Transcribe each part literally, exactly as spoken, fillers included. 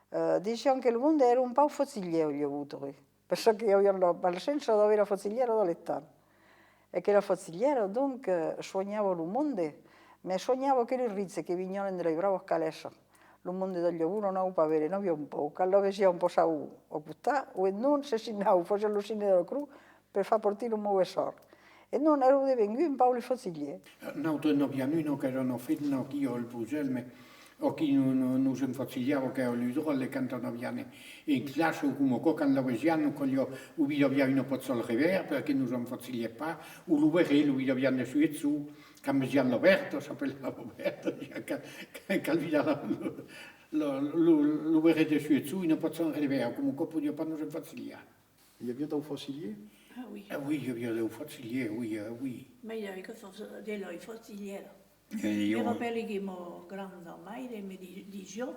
Eh, disián que lo monde èra un pauc fotilièr, los autres, per çò que i avián la malsença d'aver la fotilièra de l'estanh. E que la fotilièra, donc, eh, soanhava lo monde, mès soanhava que los riches que venián de las bravas calèssas. Lo monde del lavor n'anava pas veire, n'avián paur. Quand la vesián passar au, au costat, o en un se signavan, fasián lo signe de la crotz per far partir lo mauvais sòrt. E non, èra devengut un pauc los fotilièrs. Nautres n'aviam una qu'èra una femna aquí al Pogèl, mès aquí no-, no-, nos enfotilhava, qu'èra lo dròlle, quand anaviam en, en classa o coma aquò, quand la vesiam, nos caliá o viraviam una pòcha al revèrs, perque nos enfotilhèt pas, o lo beret, lo viraviam de sus e dessús, quand vesiam la Bèrta, s'apelava Bèrta, quand, quand, quand virar lo, lo, lo, lo beret de sus e dessús, una pòcha al revèrs, coma aquò podiá pas nos enfotilhar. I aviá dau fotilièr? Ah oui. Ah oui, i aviá dau fotilièr, oui, ah oui. Mai i aviá que fo-, de las fotilièras. E me rapèli que ma grand-maire me di-, disiá,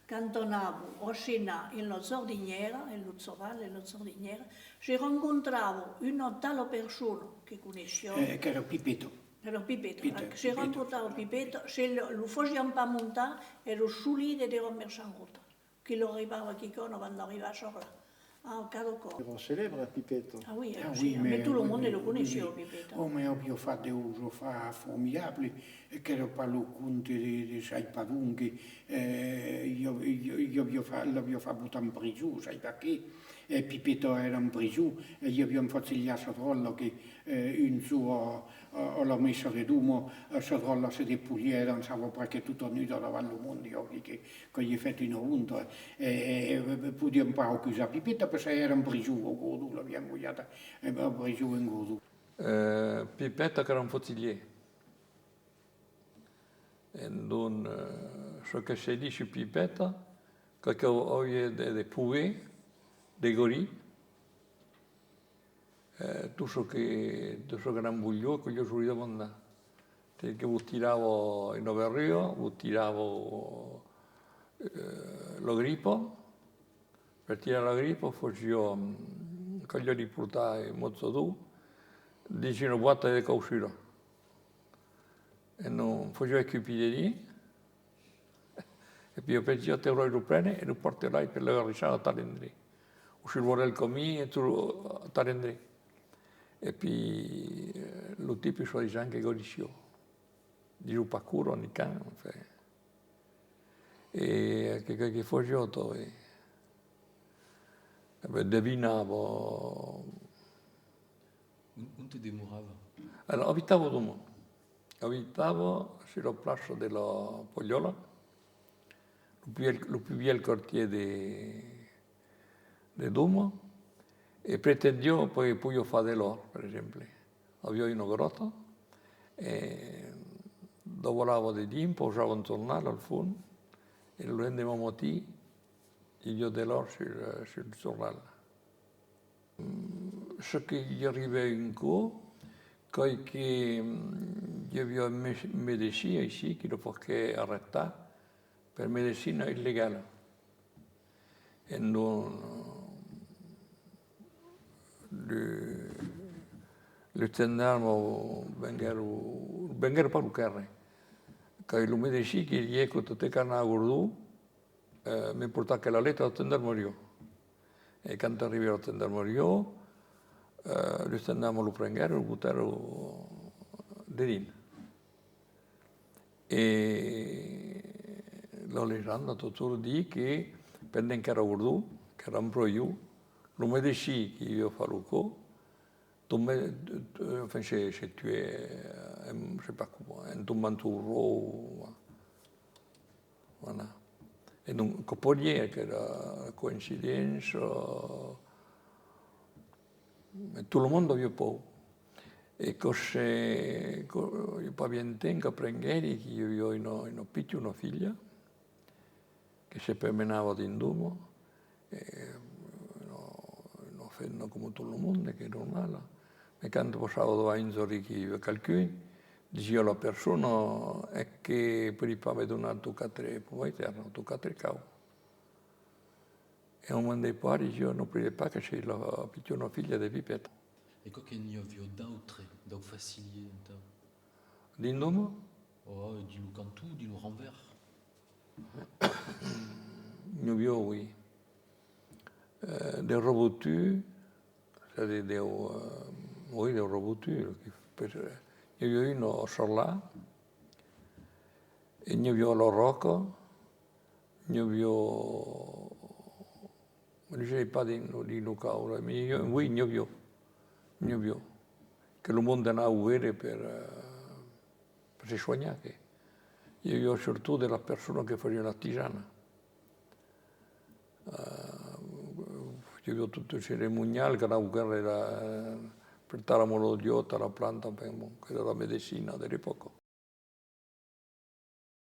quand anava a cenar en la jardinièra, en lo chaval, en la jardinièra, se rencontrava una tala persona que coneissiá. Eh, qu'èra Pipeta. Qu'èra Pipeta. Pita, se Pipeta. Rencontrava Pipeta, se lo, lo fasián pas montar, èra solide de renversar en rota. Que l'arribava quicòm avant d'arribar a Sorla. Ah, cada còp. Èra celèbre, Pipeta. Ah oui, ah oui, mès tot lo monde lo coneissiá, Pipeta. Ò, mès aviá fach daus afars formidables, e qu'èra pas lo comte de, de sai pas d'ont que, eh, i, i, i aviá fach, l'aviá fach botar en prison, sai pas qué, e Pipeta èra en prison, e i avián fotilhat sa dròlla que, eh, un jorn a, a, a la messa de doma, eh, sa dròlla se despolhèt, dançava presque tota nuda davant lo monde, i aviá que, que i ai fach una honta, e, e, e podián pas acusar Pipeta, perque èra en prison, au Gordon, l'avián envoiat, eh, en prison en Gordon. Eh, Pipeta qu'èra un fotilièr. E donc, eh, çò que se ditz sus Pipeta, que, que aviá de, de poder, de gorí, eh, tot çò que, tot çò que n'en voliá, que li auriá demandat. Tel que vos tirava una berrua, vos tirava, eh, la gripa. Per tirar la gripa, fasiá, mm, caliá li portar un motjador dins una boata de cauçura. E nos fasiá escupir dedins, e puèi après, i aterrava lo prene e lo portava per la garrissada a tal endrech. O sul bòrd del camin e tot a tal endrech. E puèi, eh, lo tipe, soi-disant, que gorissiá. Dison pas quora ni quand, enfin. E que, que, que fasiá tot, e, e ben, devinava. Ont, ont demorava? Alors, abitava Doma. Abitava sus la plaça de la Polhòla, lo pus vièlh, lo pus vièlh quartièr de, de Doma, e pretendiá que podiá far de l'òr, per exemple. Aviá una gròta, e davalava dedins, pausava un jornal al fons, e lo lendeman matin, i aviá de l'òr sul, sul jornal. Mm, çò que i arribèt un còp, qu'es que, mm, i aviá un me-, medecin aicí, que lo faguèt arrestar per medecina illegala. E donc, lo, los gendarmas venguèron, venguèron pas lo quèrre. Qu'es lo medecin que diguèt que tot e qu'anava a Gordon, eh, me portava aquela letra a la gendarmariá. E quand arribèt a la gendarmariá, eh, los gendarmas lo prenguèron, lo botèron dedins. E la legenda totjorn ditz que, pendent qu'èra a Gordon, qu'èra en prison, lo medecin que i aviá fach lo còp, tombèt, enfin, se, se tuèt, en, je sais pas comment, en tombant sul ròu. Voilà. E donc, que podiá èsser la coincidéncia, e tot lo monde aviá paur. E que se, que, i a pas bien temps qu'aprenguèri que i aviá una, una pichona filha que se permenava dins Doma, e una, una femna coma tot lo monde, qu'es normala. Mès quand passava davant un jorn que i aviá qualqu'un, disiá a la persona, es que pòdi pas me donar dos quatre pommes de tèrra, dos quatre caus? E au moment de pas, disiá, n'oblide pas que sei la pichona filha de Pipeta. E quò que n'i aviá d'autres, daus fotilièrs, entà? Dins Doma? Ò, dins lo canton, dins lo Ranvèrs. N'i aviá, oui. Eh, de rebotús, c'est-à-dire de, eh, oui, de rebotús. N'i aviá un a Sarlat, e n'i aviá a La Ròca, n'i aviá, me ne pas dins, dins lo caure, mais oui, n'i aviá, n'i aviá. Que lo monde anava veire per, eh, per se soignar, que i aviá surtot de las personas que fasián l'artisana. Eh, i aviá tot un ceremonial qu'anava quèrre la, eh, portar la maladiá a la planta, enfin, bon, qu'èra la medecina de l'epòca.